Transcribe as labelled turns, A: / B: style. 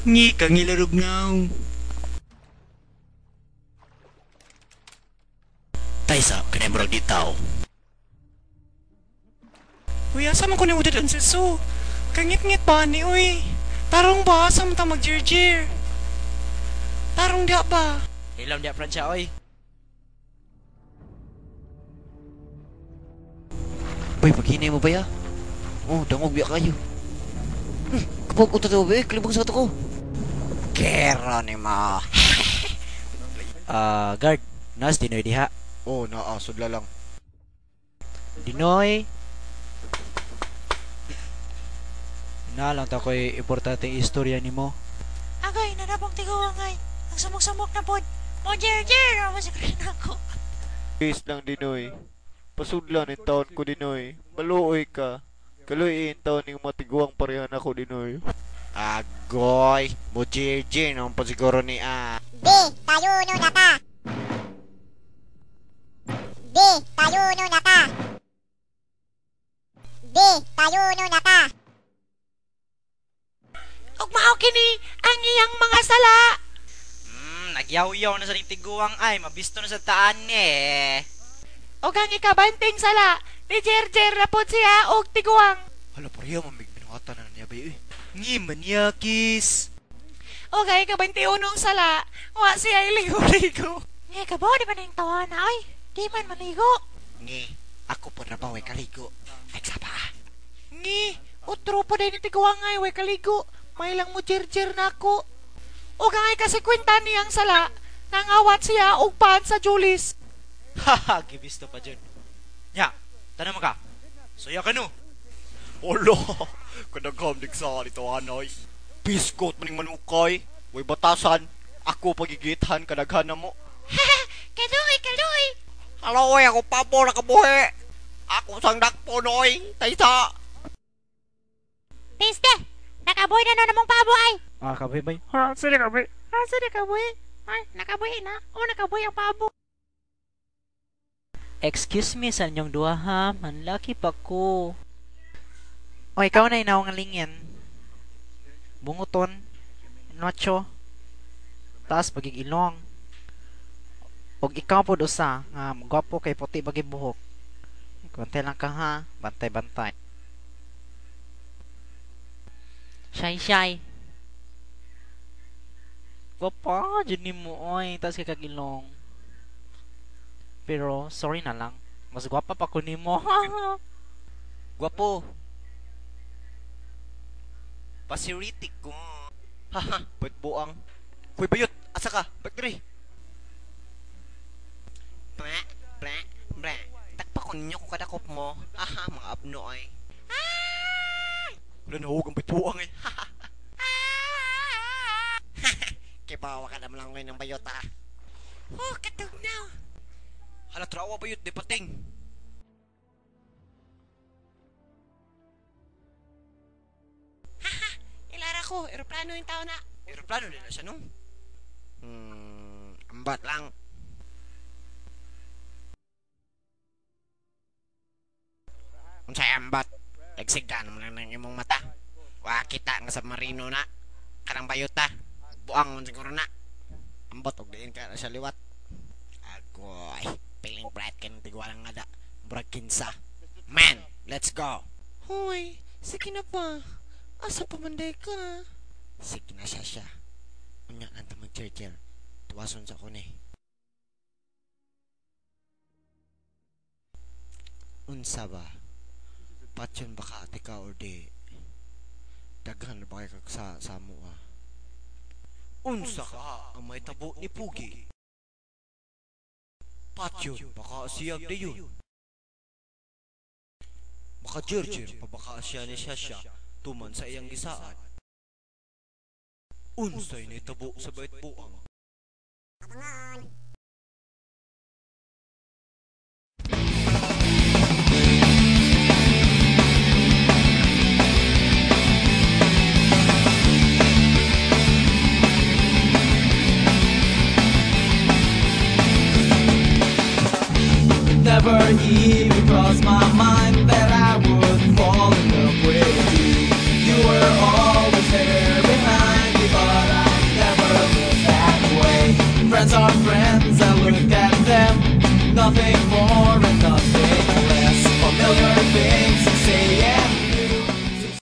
A: Ngi kang ilarog ngaw. Taysa, kanay murag di tao.
B: Uy, asa man ko ni udad ang seso? Kangit-ngit ba ni, uy? Tarong ba? Asa man ta mag-jir-jir? Tarong diha ba?
C: Hilam diya Francia oy.
D: Bay, paghinay mo ba ya? Oh, dangog biya kayo. Kapag utot ko, eh, kalibang sa ko.
E: Kero ni mo.
C: Ah, guard, nas Dinoy diha.
F: Oh, naa, sudla lang.
C: Dinoy. Na lang ta ko'y importanteng istorya nimo.
G: Agay, nanabong tiguangay. Ang sumok-sumok na pod. Mo jer-jer, mo si ako.
F: Peace lang, Dinoy. Pasudlan in taon ko, Dinoy. Maluoy ka. Kaluy in taon ning matiguang parehan ako, Dinoy.
E: Agoy, mo jirjir naman po siguro ni ah.
H: B. Tayuno na ta. B. Tayuno na ta. B. Tayuno na ta.
G: Ug mao kini ang iyang mga sala.
C: Nagyaw-yaw na sa ning tiguang ay, mabisto na sa taan ni.
G: Ug ang ikabanting sala ni Jerjer na pod siya og tiguang.
F: Hala, pareha mamig binuhatan na niya ba eh.
C: Ngi manyakis.
G: Ug ang ika-21 sala, wa siya iligo-ligo. Nga ka ba, di ba ning tawana oy? Di man maligo.
E: Ngi, ako po na ba way kaligo. Ay, saba.
G: Ngi, utro po din tiguang ay way kaligo. May lang mo jerjer na ako. Ug ang ika-50 niyang sala, nangawat siya og pan sa Julis.
C: Haha, gibisto pa dyan. Nya, tanong mo ka. Suya ka no.
F: Olo, kadagham sa nito anoy. Biskot maning manukay. Way batasan. Ako pagigithan kadaghan na mo.
G: Kaluoy, kaluoy.
E: Halo, oy, ako pabo nakabuhi. Ako sang dakpo, noy. Taysa.
G: Piste, nakabuhi na na namong pabo ay.
C: Ah, kaboy bay.
G: Ha, sino kabuhi? Ha, sino kabuhi? Ay, nakabuhi na. O, nakabuhi ang pabo.
C: Excuse me sa inyong duha ha, manlaki pa ko. O, ikaw na inawang lingin. Bunguton, nocho, taas pagig ilong. Og ikaw pod usa nga gwapo kay puti bagi buhok. Bantay lang ka ha, bantay-bantay. Shy shy. Gwapa jud nimo oy, taas kay kag ilong. Pero sorry na lang, mas gwapa pa ko nimo.
E: Gwapo. Pasiritik ko.
F: Haha, ba't buang? Kuy bayot, asa ka? Ba't diri?
E: Bra, bra, bra. Takpa ko ninyo kung kadakop mo. Aha, mga abno ay.
F: Wala nahug ang bituang eh.
E: Kibawa ka naman lang ngayon ng bayot ah.
G: Oh, katugnaw.
F: Hala, trawa bayot, di pating.
B: Ilara ko, eroplano yung tao na.
F: Aeroplano nila siya, no?
E: Ambot lang. Unsay ambot? Nagsigdan mo lang ng imong mata. Wa kita nga sa marino na. Kanang bayot ah. Buang man siguro na. Ambot og diin ka na sa liwat. Agoy, piling bright kay tigwalang nga da. Murag kinsa. Man, let's go.
B: Hoy, sige na ba? Asa pa man day ka?
E: Sige na siya siya. Unya lang ta mag-churchill. Tuwason sa ko ni. Unsa ba? Patyon ba ka ate ka or di? Daghan na ba kay kag sa mo ah?
F: Unsa ka ang may tabo ni Pugi? Patyon, baka siyag dayon. Baka jirjir pa baka siya ni siya tuman sa iyang gisaad. Unsay ni tabo sa bait buang?
I: Never even crossed my mind that